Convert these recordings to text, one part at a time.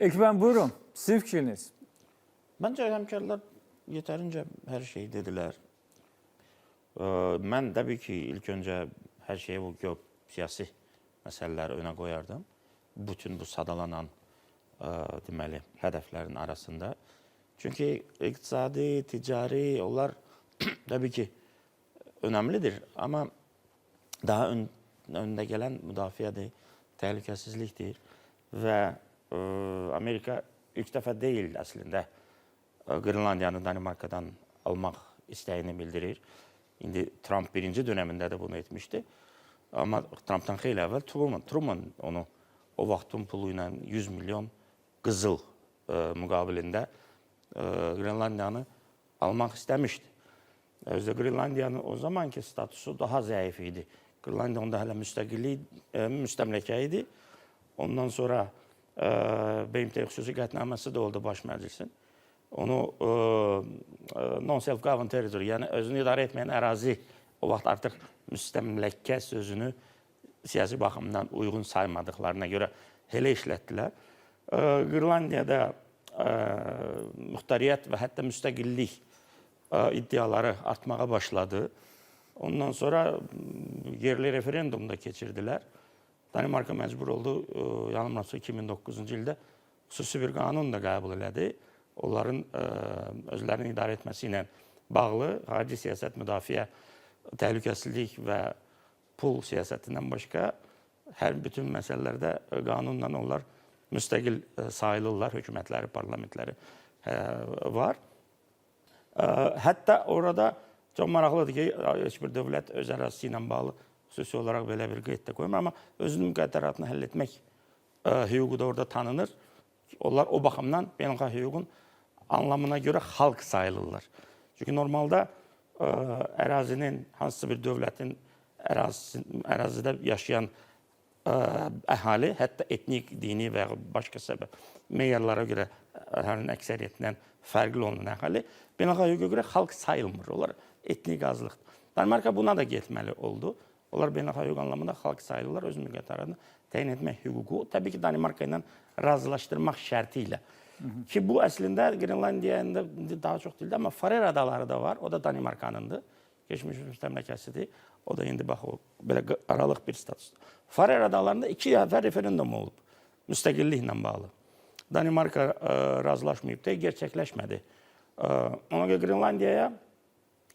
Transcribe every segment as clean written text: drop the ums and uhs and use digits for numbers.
Ekber buyurun, sizin fikriniz. Məncə həmkarlar yetərincə hər şeyi dedilər. Mən təbii ki, ilk öncə hər şeyi bu geosiyasi məsələləri önə qoyardım. Bütün bu sadalanan deməli hədəflərin arasında. Çünki iqtisadi, ticari onlar təbii ki önəmlidir, amma daha öndə gələn müdafiədir, təhlükəsizlikdir və Amerika ilk dəfə deyil əslində Qrenlandiyanı Danimarkadan almaq istəyini bildirir. İndi Trump birinci dönəmində də bunu etmişdi. Amma Trumpdan xeyli əvvəl Truman onu o vaxtın pulu ilə 100 milyon qızıl müqabilində Qrenlandiyanı almaq istəmişdi. Özü də Qrenlandiyanın o zamanki statusu daha zəif idi. Qrenlandiya onda hələ müstəqillik, müstəmləkə idi. Ondan sonra BMT xüsusi qətnaməsi də oldu Baş Məclisin. Onu non-self-governed territory, yəni özünü idarə etməyən ərazi, o vaxt artıq müstəmləkə sözünü siyasi baxımdan uyğun saymadıqlarına görə elə işlətdilər. Qrenlandiyada muxtariyyət və hətta müstəqillik iddiaları artmağa başladı. Ondan sonra yerli referendum da keçirdilər. Danimarka məcbur oldu, yanılmıramsa 2009-cu ildə xüsusi bir qanun da qəbul elədi. Onların özlərini idarə etməsi ilə bağlı xarici siyasət, müdafiə, təhlükəsizlik və pul siyasətindən başqa hər bütün məsələlərdə qanunla onlar müstəqil sayılırlar, hökumətləri, parlamentləri var. Hətta orada çox maraqlıdır ki, heç bir dövlət öz ərazisi ilə bağlı xüsusi olaraq belə bir qeyd də qoymur, amma özünün müqəddəratını həll etmək hüququ da orada tanınır. Onlar o baxımdan beynəlxalq hüququn anlamına görə xalq sayılırlar. Çünki normalda ərazinin, hansısa bir dövlətin ərazisi, ərazidə yaşayan əhali, hətta etnik, dini və ya başqa səbəb meyarlara görə əhalinin əksəriyyətindən fərqli olan əhali beynəlxalq hüquqa görə xalq sayılmır. Onlar etnik azlıqdır. Danimarka buna da getməli oldu. Onlar beynəlxalq hüquq anlamında xalq sayılırlar, öz müqəddəratını təyin etmək hüququ təbii ki, Danimarka ilə razılaşdırmaq şərti ilə. Ki bu əslində Qrenlandiyanın da daha çox dildə, amma Farer adaları da var. O da Danimarkanındır. Keçmiş müstəmləkəsidir. O da indi bax o belə aralıq bir statusdur. Farer adalarında 2 dəfə referendum olub müstəqilliklə bağlı. Danimarka razılaşmayıb da gerçəkləşmədi. Ona görə Qrenlandiyaya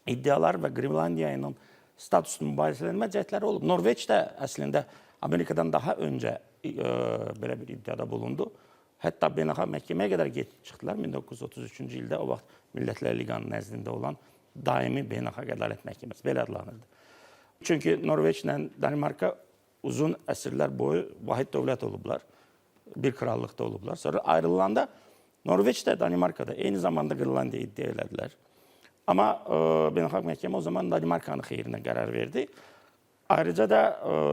iddialar və Qrenlandiya ilə statusunu mübahisələnmə cəhdləri olub. Norveç də əslində Amerikadan daha öncə belə bir iddiada bulundu. Hətta beynəlxalq məhkəməyə qədər gedib çıxdılar 1933-cü ildə, o vaxt Millətlər Liqanın nəzdində olan daimi Beynəlxalq Ədalət Məhkəməsi belə adlanırdı. Çünki Norveçlə Danimarka uzun əsrlər boyu vahid dövlət olublar. Bir krallıqda olublar. Sonra ayrılanda Norveç də Danimarka da eyni zamanda Qrenlandiya iddia elədilər. Amma Beynəlxalq Məhkəmə o zaman Danimarkanın xeyrinə qərar verdi. Ayrıca da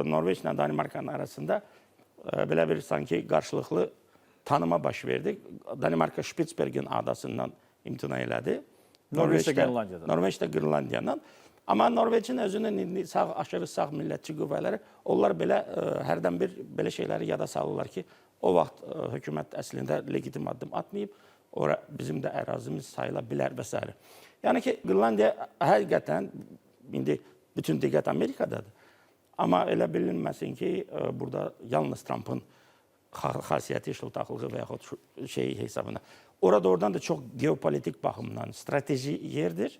Norveçlə Danimarkanın arasında belə bir sanki qarşılıqlı tanıma baş verdi. Danimarka Spitsbergen adasından imtina elədi. Norveç də Qrenlandiyadan. Norveç də Qrenlandiyadan. Amma Norveçin özünün indi sağ, aşırı sağ millətçi qüvvələri, onlar belə hərdən bir belə şeyləri yada salırlar ki, o vaxt hökumət əslində legitim addım atmayıb, ora bizim də ərazimiz sayıla bilər və s. Yəni ki, Qrenlandiya həqiqətən indi bütün diqqət Amerikadadır. Amma elə bilinməsin ki, burada yalnız Trumpın xasiyyəti, şıltaqlığı və yaxud şey hesabına. Orada oradan da çox geopolitik baxımdan strateji yerdir.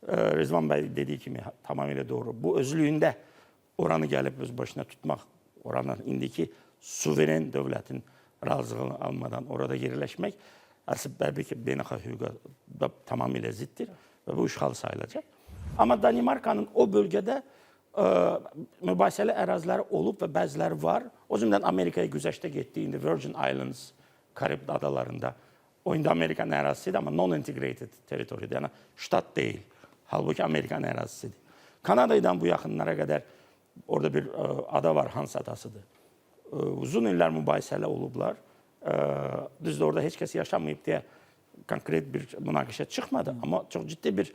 Rizvan bəy dediyi kimi tamamilə doğru. Bu özlüyündə oranı gəlib öz başına tutmaq, oranın indiki suveren dövlətin razılığını almadan orada yerləşmək əslində təbii ki, beynəlxalq hüquqa da tamamilə ziddir və bu işğal sayılacaq. Amma Danimarkanın o bölgədə mübahisəli əraziləri olub və bəziləri var. O cümlədən Amerikaya güzəştə getdiyi indi Virgin Islands, Karib adalarında. O indi Amerikanın ərazisidir, amma non-integrated territory'dir, yəni ştat deyil. Halbuki Amerikanın ərazisidir. Kanada ilə bu yaxınlara qədər orada bir ada var, Hans adasıdır. Uzun illər mübahisəli olublar. Düzdür, orada heç kəs yaşamayıb deyə konkret bir münaqişə çıxmadı, amma çox ciddi bir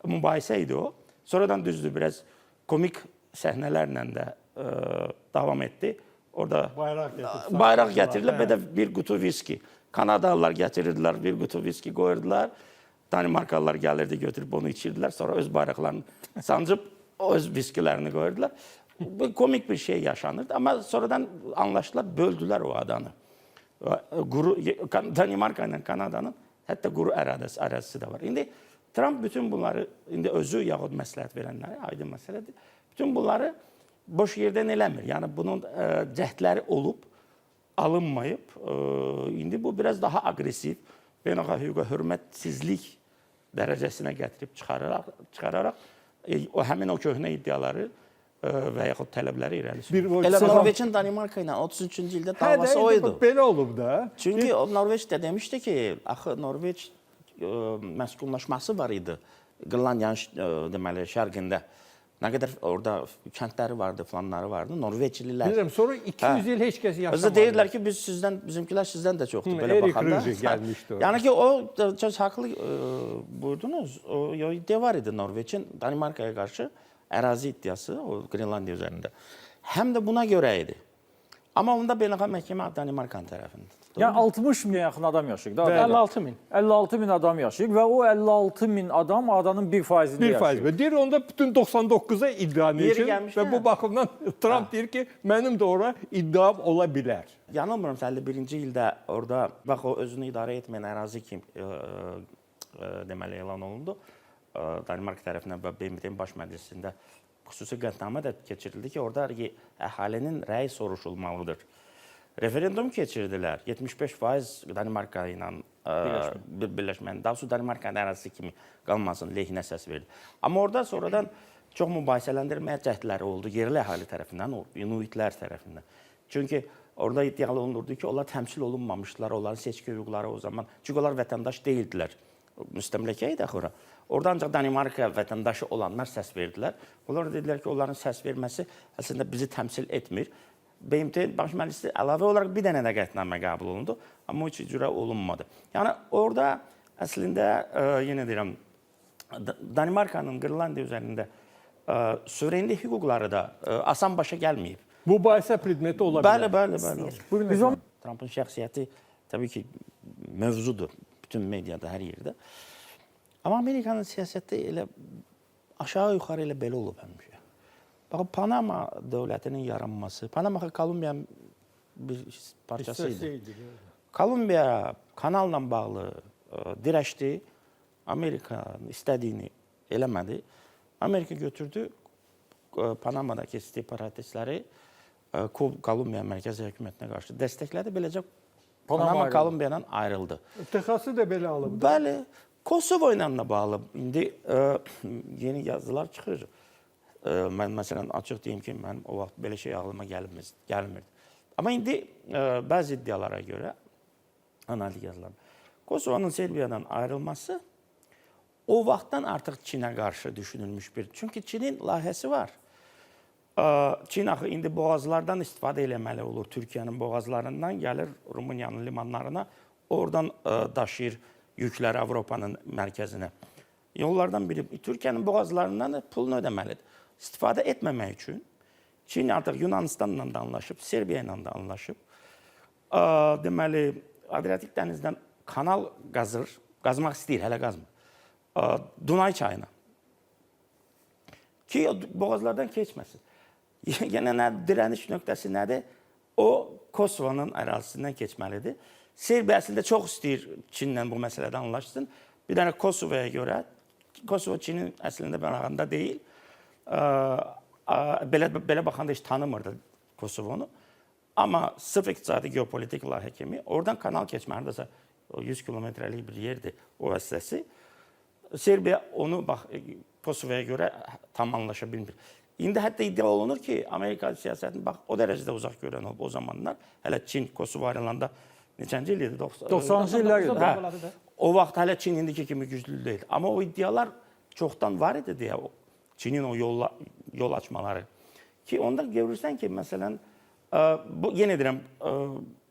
mübahisə idi o. Sonradan düzdür, biraz komik səhnələrlə də davam etdi. Orada Bayraq gətirib bayraq saxladılar, gətirilib və də bir qutu viski. Kanadalılar gətirirdilər, bir qutu viski qoyurdular. Danimarkalılar gəlirdi, götürüb onu içirdilər. Sonra öz bayraqlarını sancıb öz viskilərini qoyurdular. Bu komik bir şey yaşanırdı. Amma sonradan anlaşdılar, böldülər o adanı. Quru Danimarka ilə Kanadanın hətta quru ərazisi də var. İndi Trump bütün bunları indi özü yaxud məsləhət verənləri aydın məsələdir. Bütün bunları boş yerdən eləmir. Yəni bunun cəhdləri olub, alınmayıb. İndi bu biraz daha aqressiv, beynəlxalq hüquqa hörmətsizlik dərəcəsinə gətirib çıxararaq o həmin o köhnə iddiaları və yaxud tələbləri irəli sürür. Elə Norveçin Danimarka ilə 33-cü ildə davası o idi. Belə olub da. Çünki o Norveç də demişdi ki, axı Norveç məskunlaşması var idi Qrenlandiyanın deməli şərqində. Nə qədər orada kəndləri vardı, filanları vardı, Norveçlilər. Bilirəm, sonra 200 il heç kəs yaşamadı. Özü də deyirdilər ki, biz sizdən, bizimkilər sizdən də çoxdur belə Erik baxanda. Rüji gəlmişdi orada. Yəni ki, o söz haqlı buyurdunuz. O iddia var idi Norveçin Danimarkaya qarşı ərazi iddiası o Qrenlandiya üzərində. Həm də buna görə idi. Amma onda beynəlxalq məhkəmə Danimarkanın tərəfində. Yəni 60 minə yaxın adam yaşayır. Da, 56 min. 56 min adam yaşayır və o 56 min adam adanın 1%-ində yaşayır. 1%. Deyir onda bütün 99-a iddia üçün gəlmişlər. və bu baxımdan Trump deyir ki, mənim də ora iddiam ola bilər. Yanılmıramsa 51-ci ildə orada bax o özünü idarə etməyən ərazi kim deməli elan olundu. Danimarka tərəfindən və BMT-nin baş məclisində xüsusi qətnamə də keçirildi ki, orada əhalinin rəyi soruşulmalıdır. Referendum keçirdilər. 75% Danimarka ilə birləşmənin, daha doğrusu Danimarkanın ərazisi kimi qalmasın lehinə səs verdi. Amma orada sonradan çox mübahisələndirməyə cəhdləri oldu yerli əhali tərəfindən, o inuitlər tərəfindən. Çünki orada iddia olunurdu ki, onlar təmsil olunmamışdılar, onların seçki hüquqları o zaman. Çünki onlar vətəndaş deyildilər. Müstəmləkə idi axı ora. Orada ancaq Danimarka vətəndaşı olanlar səs verdilər. Onlar dedilər ki, onların səs verməsi əslində bizi təmsil etmir. BMT Baş Məclisi əlavə olaraq bir dənə də qətnamə qəbul olundu, amma o heç icra olunmadı. Yəni orada əslində yenə deyirəm, Danimarkanın Qrenlandiya üzərində suverenlik hüquqları da asan başa gəlməyib. Mübahisə predmeti ola bilər. Bəli, bəli, bəli. Biz onu Trumpın şəxsiyyəti təbii ki, mövzudur bütün mediada, hər yerdə. Amma Amerikanın siyasəti elə aşağı-yuxarı elə belə olub həmişə. Bax, Panama dövlətinin yaranması, Panama Kolumbiyanın bir parçası idi. Kolumbiya kanalla bağlı dirəşdi. Amerikanın istədiyini eləmədi. Amerika götürdü Panamadakı separatistləri Kolumbiya mərkəzi hökumətinə qarşı dəstəklədi. Beləcə Panama Kolumbiyadan ayrıldı. Texası da belə alıb. Bəli. Kosovo ilə də bağlı indi yeni yazılar çıxır. Mən məsələn açıq deyim ki, mənim o vaxt belə şey ağlıma gəlmirdi. Amma indi bəzi iddialara görə analitik yazılar. Kosovonun Serbiyadan ayrılması o vaxtdan artıq Çinə qarşı düşünülmüş bir. Çünki Çinin layihəsi var. Çin axı indi boğazlardan istifadə eləməli olur. Türkiyənin boğazlarından gəlir Rumıniyanın limanlarına, oradan daşıyır yükləri Avropanın mərkəzinə. Yollardan biri Türkiyənin boğazlarından da pulunu ödəməlidir. İstifadə etməmək üçün Çin artıq Yunanistanla da anlaşıb, Serbiya ilə də anlaşıb. Deməli, Adriatik dənizdən kanal qazır, qazmaq istəyir, hələ qazmır. Dunay çayına. Ki boğazlardan keçməsin. Yenə nə dirəniş nöqtəsi nədir? O Kosovonun ərazisindən keçməlidir. Serbiya əslində çox istəyir Çinlə bu məsələdə anlaşsın. Bir dənə Kosovoya görə, Kosovo Çinin əslində marağında deyil. Belə baxanda heç tanımırdı Kosovonu. Amma sırf iqtisadi geopolitik layihə kimi oradan kanal keçmə, hardasa 100 kilometrəlik bir yerdir o hissəsi. Serbiya onu bax Kosovoya görə tam anlaşa bilmir. İndi hətta iddia olunur ki, Amerika siyasətini bax o dərəcədə uzaq görən olub o zamanlar. Hələ Çin Kosovo ayrılanda neçənci il idi? 90-cı illər idi. Hə. O vaxt hələ Çin indiki kimi güclü deyil. Amma o iddialar çoxdan var idi deyə o Çinin o yol açmaları. Ki onda görürsən ki, məsələn, bu yenə deyirəm,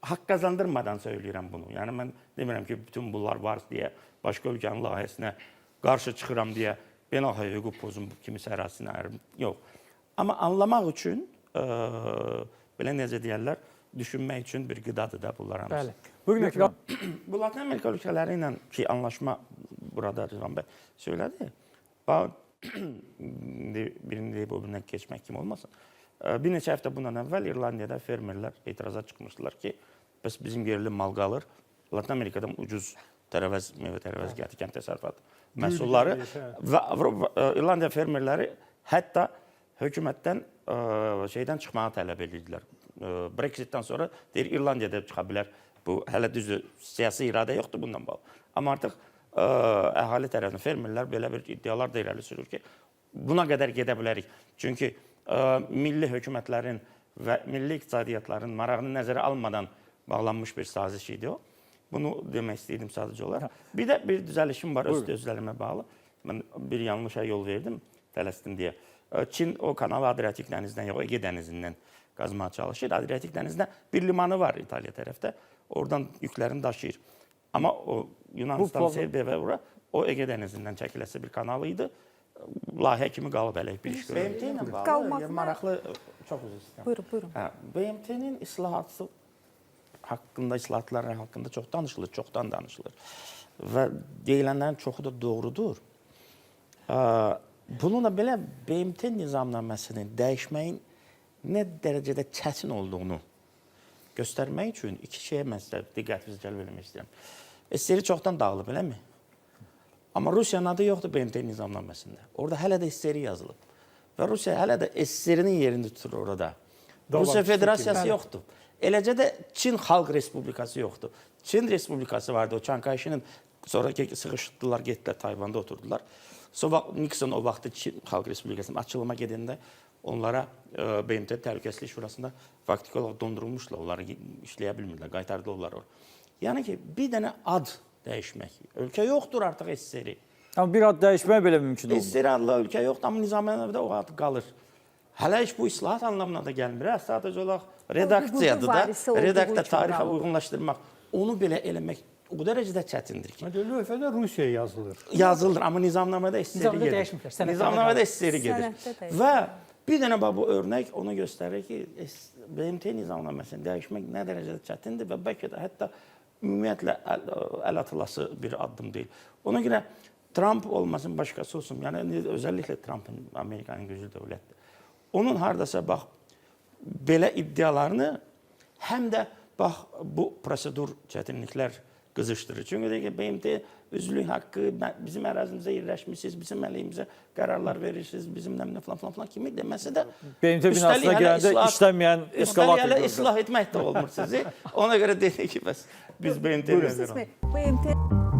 haqq qazandırmadan söyləyirəm bunu. Yəni mən demirəm ki, bütün bunlar var deyə başqa ölkənin layihəsinə qarşı çıxıram deyə beynəlxalq hüquq pozum kimisə ərazisinə ayırım. Yox. Amma anlamaq üçün, belə necə deyərlər, düşünmək üçün bir qidadır da bunlar hamısı. Bəli. Buyurun Əkrəm. Bu Latin Amerika ölkələri ilə ki, anlaşma burada Rizvan bəy söylədi. Bax, indi birini deyib o birindən keçmək kimi olmasın. Bir neçə həftə bundan əvvəl İrlandiyada fermerlər etiraza çıxmışdılar ki, bəs bizim yerli mal qalır. Latin Amerikadan ucuz tərəvəz, meyvə tərəvəz gətir, kənd təsərrüfatı məhsulları və Avropa, İrlandiya fermerləri hətta hökumətdən şeydən çıxmağı tələb edirdilər. Brexitdən sonra deyir İrlandiyada çıxa bilər. Bu hələ düzdür, siyasi iradə yoxdur bundan bağlı. Amma artıq əhali tərəfindən fermerlər belə bir iddialar da irəli sürür ki, buna qədər gedə bilərik. Çünki milli hökumətlərin və milli iqtisadiyyatların marağını nəzərə almadan bağlanmış bir saziş idi o. Bunu demək istəyirdim sadəcə olaraq. Bir də bir düzəlişim var öz sözlərimə bağlı. Mən bir yanlışa yol verdim, tələsdim deyə. Çin o kanalı Adriatik dənizindən yox, Ege dənizindən qazmağa çalışır. Adriatik dənizində bir limanı var İtaliya tərəfdə. Oradan yüklərini daşıyır. Amma o Yunanistan, Serbiya və ora o Ege dənizindən çəkiləsi bir kanalı idi. Layihə kimi qalıb hələ bir iş görülmür. BMT ilə bağlı Qalmasına- maraqlı, çox üzr istəyirəm. Buyurun, buyurun. Hə, BMT-nin islahatı haqqında, islahatlar haqqında çox danışılır, çoxdan danışılır. Və deyilənlərin çoxu da doğrudur. Bununla belə BMT nizamnaməsini dəyişməyin nə dərəcədə çətin olduğunu göstərmək üçün iki şeyə mən sizə diqqətinizi cəlb eləmək istəyirəm. SSR çoxdan dağılıb, eləmi? Amma Rusiyanın adı yoxdur BMT nizamnaməsində. Orada hələ də SSR yazılıb. Və Rusiya hələ də SSR-nin yerini tutur orada. Rusiya Federasiyası yoxdur. Eləcə də Çin Xalq Respublikası yoxdur. Çin Respublikası vardı. O Çan Kayşinin sonra sıxışdılar, getdilər Tayvanda oturdular. Sonra Nixon o vaxtı Çin Xalq Respublikasının açılıma gedəndə onlara BMT Təhlükəsizlik Şurasında faktiki olaraq dondurulmuşlar. Onları işləyə bilmirdilər, qaytardılar onları ora. Yəni ki, bir dənə ad dəyişmək. Ölkə yoxdur artıq SSR. Amma bir ad dəyişmək belə mümkün olmur. SSR adlı ölkə yoxdur, amma nizamnamədə o ad qalır. Hələ heç bu islahat anlamına da gəlmir. Hə, sadəcə olaraq redaksiyadır da. varisi olduğu Redaksiya üçün tarixə qalıb. uyğunlaşdırmaq. Onu belə eləmək o dərəcədə çətindir ki. Məncə lövhədə Rusiya yazılır. Yazılır, amma nizamnamədə SSR Nizamda gedir. dəyişməyiblər, sənədlərdə Nizamnamədə SSR gedir. Sənəddə dəyişməyiblər. Və bir dənə bax bu örnək onu göstərir ki, BMT nizamnaməsini dəyişmək nə dərəcədə çətindir və bəlkə də hətta ümumiyyətlə əl atılası bir addım deyil. Ona görə Trump olmasın, başqası olsun. Yəni özellikle Trump'ın, Amerikanın güclü dövlətdir. Onun hardasa bax belə iddialarını həm də bax bu prosedur çətinliklər qızışdırır. Çünki deyir ki, BMT üzvlük haqqı bizim ərazimizə yerləşmisiniz, bizim əleyhimizə qərarlar verirsiniz, bizim nə falan falan falan kimi deməsi də BMT binasına gələndə işlənməyən eskalator hələ gördüm. islah etmək də olmur sizi. Ona görə dedi ki, bəs biz BMT-ni BMT